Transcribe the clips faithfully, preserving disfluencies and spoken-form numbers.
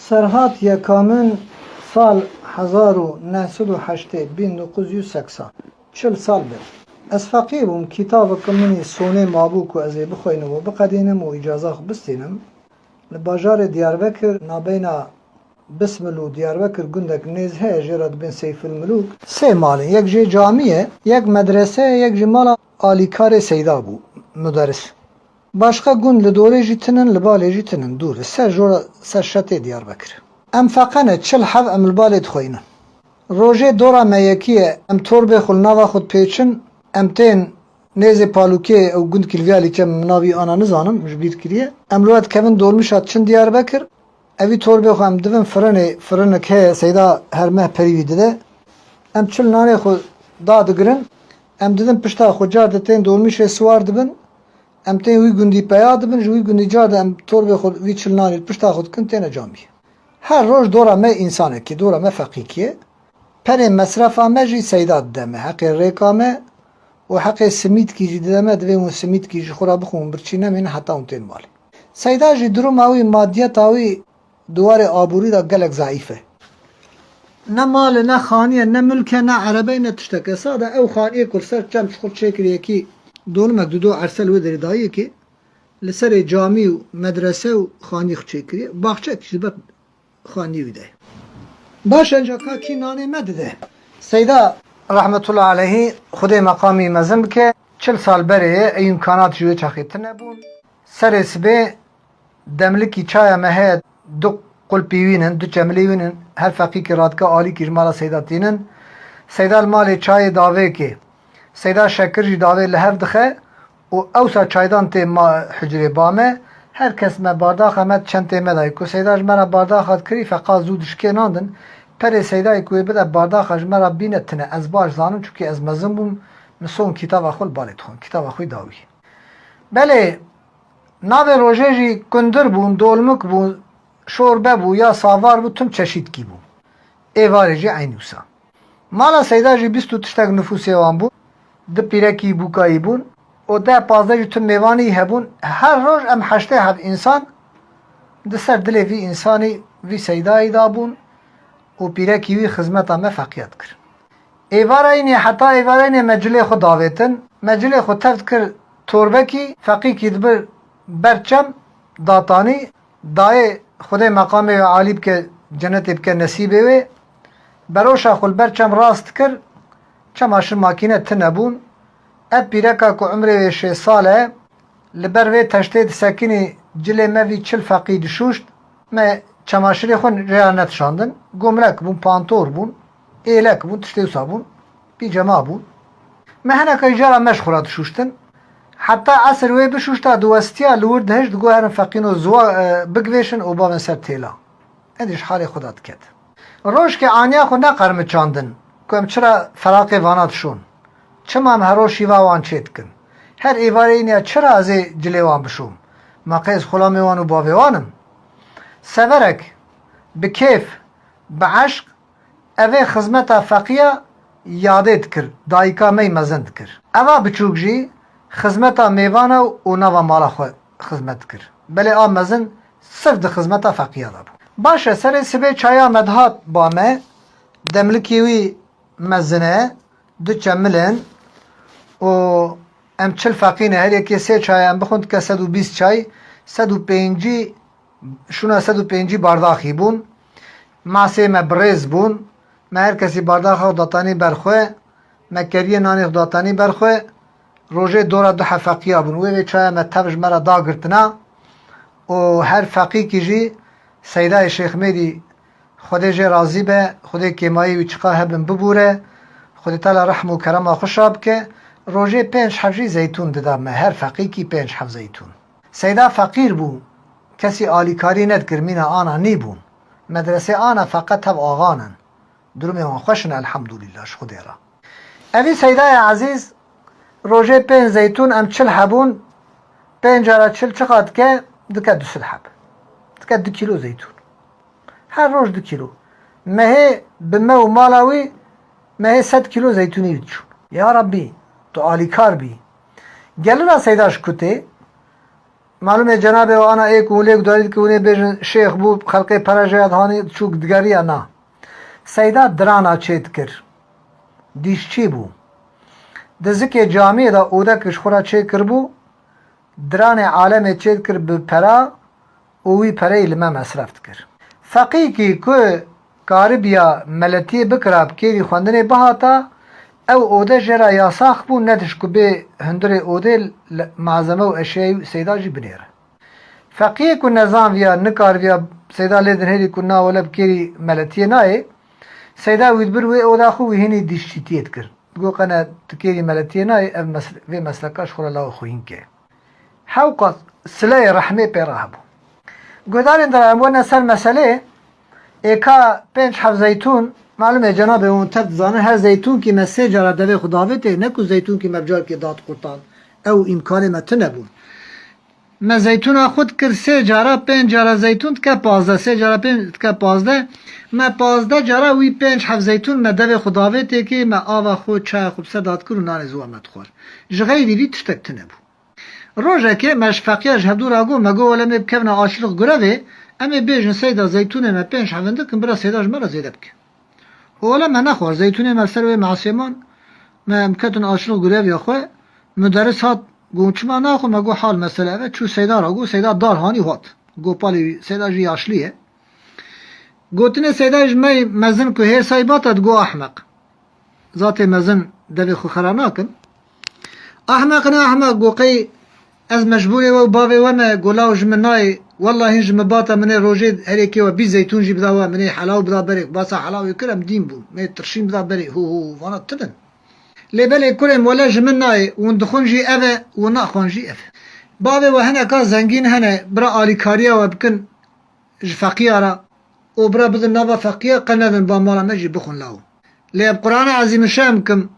Serhat yekamin sal hezar û neh sed û heştê, bin dokuz yüz seksen, çil sal bin. Ez feqîr bûm, kitaveke min î sonê mabû ku ez ê bixwînim û biqedînim û îcaza xwe bistînim. Li bajarê Diyarbekir, nabeyna Bismil û Diyarbekir gundek nêz heye, jê re dibên Seyfil Milûk. Sê mal in, yek jê camî ye, yek medrese ye, yek jî mala alîkarê Seyda bû, muderis. Başqa gund li dorê jî tinin, li balê jî tinin, dûr e. Ser jora, ser şetê Diyarbekir. Em feqe ne, çil heb em li balê dixweynin. Rojê dora me yekî ye, em torbê xwe li nava xwe dipêçin, em tên nêzê Palûkê, ew gundkî li vî alî ke min navî ana nizanim, ji bîr kiriye. Em li we dikevin dolmîşa diçin Diyarbekir. Evî torbê xwe em dibin firinê, firinek heye, Seyda her meh perî wî dide. Em çil nanê xwe dadigirin, em didin pişta xwe, car de tên dolmîşê siwar dibin, em tên wî gundî peya dibin, ji wî gundî car de em torbê xwe vî çil nanê li pişta xwe dikin, têne camî. Her roj dora me însanekî, dora me feqîkî ye. Perê mesrefa me jî Seyda dide me, heqê rêka me û heqê simîtkî jî dide me, divê hûn simîtkî ji xwe re bixwin, birçî nemînin heta hûn tên malê. Seyda jî duruma wî, madiyeta wî di warê aborî de gelek zeîf e. Ne mal e, ne xanî ye, ne milk e, ne erebe ye, ne tiştek e. Sade ew xaniyê ku li ser çem ji xwe çêkirî, yekî donimek dido erse li wê derê dayî yekê, li serê camî û medrese û xaniyê xwe çêkiriye. Baxçek jî ber xaniyê wî de ye. Baş e, enca ka kî nanê me dide? Seyda rehmetullah aleyhî, Xwedê meqamî mezin bike, çil sal berê ye, ew îmkanat ji wê çaxê tune bûn. Serê sibê demlikî çaya me heye, du qulpî wî nin, du çemilî wî nin, her feqîkî radike alîkî ji mala Seyda tînin. Seyda li malê çayê davêkê, Seyda şekir jî davê li hev dixe û ewsa çaydan tê ma hucrê ba me. Her kes me bardaxa me çentê me dayê. Ku Seyda ji me re bardaxa dikirî, feqa zû dişikê nandin. Perê Seydayê ku wê bide bardaxa ji me re bîne tine. Ez baş zanim, çunkî ez mezin bûm, min son kitava xwe li balê dixwend. Kitava xwe da wî. Belê, navê rojê jî kundir bûn, dolmik bûn, şorbe bû ya savar bû, tim çeşîtkî bû. Êvarê jî eynî wisa. Mala Seyda jî bîst û tiştek nifûsê wan bû. Du pîrekî bûkayî bûn û deh pazdeh jî tim mêvanî hebûn. Her roj em heştê heb însan di ser dilê vî însanî, vî Seydayî dabûn û pîrekî wî xizmeta me feqiya dikir. Êvara înê heta êvara înê me cilê xwe davêtin. Me cilê xwe tev dikir torbekî, feqîkî dibir ber çem, datanî, dayê Xwedê meqamê wê alî bike, cenetê bike nesîbê wê. Beroşa xwe li ber çem rast dikir, çemaşir makîne tune bûn. Ev pîreka ku umrê wê şêst sal e, li ber vê teştê disekinî, cilê me vî çil feqî dişûşt. Me çemaşirê xwe rêya nedişandin. Gomlek bûn, pantor bûn, êlek bûn, tiştê wisa bûn. Pîcema bûn. Me hineka îcara me ji xwe re dişûştin. Heta esir wê bişûşta, diwestiya, li wir dihişt, digot, herin feqîno ziwa, e, bigivêşin û bavin ser têla. Êdî ji halê xwe de diket. Rojkê aniya xwe neqermiçandin ku em çira feraqê vana dişon. Çima em her roj şîva wan çê dikin? Her êvarê înê ya çira ez ê cilê wan bişom? Ma qey ez xulamê wan û bavê wan im? Severek, bi kêf, bi eşq, evê xizmeta feqiya yadê dikir, dayika me yî mezin dikir. Eva biçûk jî xizmeta mêvana û nava mala xwe xizmet dikir. Belê a mezin sirf di xizmeta feqiya de bû. Baş e, serê sibê çaya me dihat ba me, demlikî wî mezin e, du çemil in û em çil feqî ne, her yekê sê çay em bixwin dike sed û bîst çay, sed û pêncî, şûna sed û pêncî bardaxî bûn. Masê me bi rêz bûn. Me her kesî bardaxa xwe datanî ber xwe. Me keriyê nanê xwe datanî ber xwe. Rojê dora du heb feqiya bûn. Wê vê çaya me tev ji me re dagirtina û her feqîkî jî Seydayê Şêxmêrî, Xwedê jê razî be, Xwedê kêmayî wî çiqa hebin bibûre, Xwedê Teala rehm û kerema xwe şa bike, rojê pênc heb jî zeytûn dida me, her feqîkî pênc heb zeytûn. Seyda feqîr bû, kesî alîkarî nedikir, mîna ana nîbûn. Medresê ana feqet hev axan in. Durumê wan xweş in, elhemdulîllah, ji Xwedê re. Evî Seydayê Ezîz, rojê pênc zeytûn, em çil hebûn, pênc cara çil çiqa dike? Dike du sed heb. Dike du kîlo zeytûn. Her roj du kîlo. Mehê bi me û mala wî, mehê sed kîlo zeytûnî wî diçûn. Ya Rabbî, tu alîkar bî. Gelira Seyda ji ku tê, Malûm e cenabê we ana ê ku hûn lê gudarî dike, hûn ê bêjin şêx bû, xelkê pere jê ya dihanî çûk digeriya na. Seyda dirana çê dikir. Dîşçî bû. Di zikê camiyê de odek ji xwe re çê kiribû, diranê alemê çê dikir bi pera û wî pereyê li me mesref dikir. Feqîkî ku karibiya meletiyê bikira bi kêrî xwendinê bihata, ew ode jê re yasax bû, nedişt ku bê hundirê odê li malzeme û eşyayê Seyda jî binêre. Feqiyê ku nezanviya, nikariviya Seyda lê dinêrî ku na wele bi kêrî meletiyê nayê, Seyda wî dibir wê oda xwe wî hînî dîşçîtiyê dikir. Digot qene tu kêrî meletiyê nayê, ev mes-, vê mesleka ji xwe re lawa xwîn ke. Hewqas sileyê rehmê pê re hebû. Guhdarên dira em werne ser meselê, êka pênc heft zeytûn, malûm e cenabê hûn tev dizanin, her zeytûnkî me sê cara devê xwe davêtê, ne ku zeytûnkî me bi carkê dat qurtan. Ew îmkanê me tune bûn. Me zeytûna xwe dikir sê cara, pênc cara zeytûn dike pazdeh, sê cara pênc dike pazdeh. Me pazdeh cara wî pênc heft zeytûn me devê xwe davêtê kê, me ava xwe, çaya xwe bi ser da dikir û nanê ziwa me dixwar. Ji xeyrî vî tiştek tune bû. Rojekê me ji feqiya ji hevdû ra got, me got, wele em ê bikevine açlix grevê, em ê bêjin Seyda zeytûnê me pênc hevin dikin, bira Seyda ji me re zêde bike. Û wele me nexwar, zeytûnê me ser wê masê man, me em ketin açlix greviya xwe, muderis hat, got, çima naxwe, me got, hal mesele ev e, çû Seyda ra got, Seyda dar hanî hat. Got, palê wî, Seyda jî yaşlî ye. Gotinê Seyda ji me mezin ku hêrsayî bata digot, ahmeq. Zatê mezin devê xwe xera nakin. Ahmeq ne ahmeq, got qey ez mecbûrê we û bavê we me, got law ji min nayê, wellahî ji min bata min ê rojê herêkê we bîst zeytûn jî bida we, min ê helaw bida berê, basa helawê kir em dîn bûn, min ê tirşîn bida berê, hû hû, vana tinin. Lê belê kurê min wele ji min nayê, hûn dixwin jî ev e, hûn naxwan jî ev e. Bavê we hineka zengîn hene, bira alîkariya we bikin, ji feqiya re û bira bidin nava feqiya, qe nedin ba mala me jî bixwin law. Lê bi Qur'ana Ezîm şerm kim,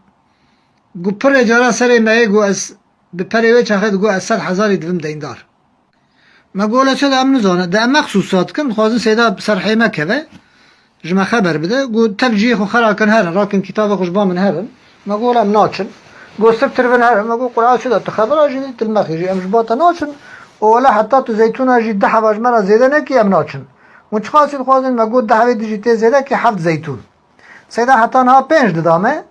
gu pirê cara serê me yê gu ez bi perê wê çaxê digu ez sed hezarî divim deyndar. Me gu le çi de em nizane, de em mexsûsa dikin, dixwazin Seyda bi ser hê me keve. Ji me xeber bide. Got, tev cihê xwe xera kin herin, rakin kitavê xwe ji ba min herin. Me got, em naçin. Got, sirtir bin herin. Me got, Qur'an çi de tu xebera jî dî, tu li me xêjî, em ji ba te naçin. Û wele heta tu zeytûna jî du heva ji me re zêde nekî, em naçin. Hûn çiqasî dixwazin? Me got, du hevê din jî tê zêde kî heft zeytûn. Seyda heta niha pênc dida me.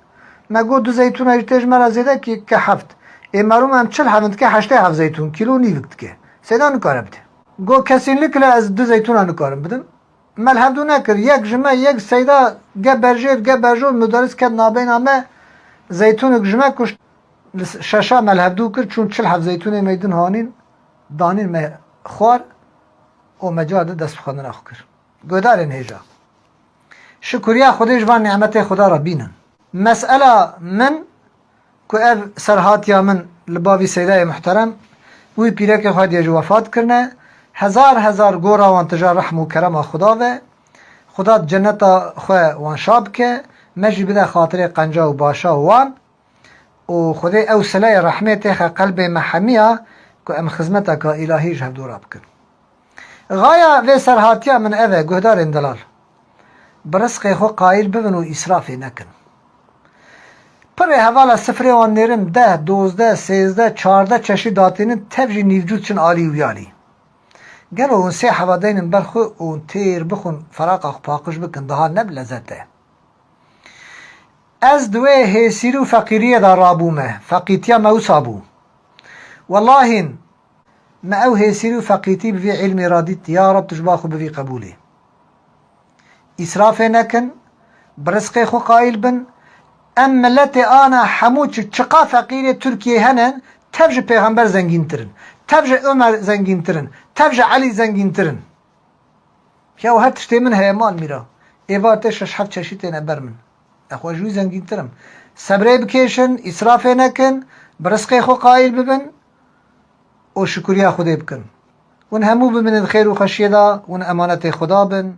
Me got, du zeytûna jî tê ji me re zêde kî ke heft. Ê merûm em çil hevin dike heştê heft zeytûn, kîlo nîvik dike. Seyda nikare bide. Got, kesînlikle ez du zeytûna nikarim bidim. Me li hevdû nekir. Yek ji me, yek Seyda ge berjêr, ge berjor, muderis ket nabeyna me, zeytûnik ji me kuşt. Li şeşa me li hevdû kir, çûn çil heb zeytûnê me din hanîn, danîn me xwar û me cara de dest bi xwendina xwe kir. Guhdarên hêja. Şikuriya Xwedê ji van nîmetê Xweda re bînin. Mesela min ku ev serhatiya min li bavî Seydayê muhterem, wî pîrekê xwe diye jî wefat kirine, hezar hezar gora wan tija rehm û kerema Xuda ve, Xuda di cenneta xwe wan şa bike, me jî bide xatirê qenca û başa wan û Xwedê ew sileyê rehmê têxe qelbê me hemiya ku em xizmeteka îlahî ji hevdû re bikin. Xaya vê serhatiya min ev e, guhdarên delal. Bi rizqê xwe qayîl bibin û îsrafê nekin. Pirê hevala sifrê wan nêrin deh, dozdeh, sêzdeh, çardeh çeşî datînin, tev jî nîvcû diçin alî û yalî. Gelo hûn sê heva deynin ber xwe û hûn têr bixwin, feraqa xwe paqij bikin, daha ne bi lezet e. Ez di wê hêsîrî û feqîriyê de rabûme. Feqîtiya me wisa bû. Wellahîn, me ew hêsîrî û feqîtî bi vî îlmê re dît. Ya Reb, tu ji ba xwe bivî qebûlê. Îsrafê nekin, bi rizqê xwe qayîl bin. Em miletê ana hemû çi, çiqa feqîrê Tirkiyeyê hene, tev ji Pêxember zengîntir in. Tev ji Omer zengîntir in. Tev ji Elî zengîntir in. Ya her tiştê min heye mal mîra. Êvar tê şeş heft çeşî têne ber min. Ez xwe ji wî zengîntir im. Sebrê bikêşin, îsrafê nekin, bi rizqê xwe qayîl bibin û şikuriya Xwedê bikin. Hûn hemû bimînin di xêr û xweşiyê de, hûn emanetê Xweda bin.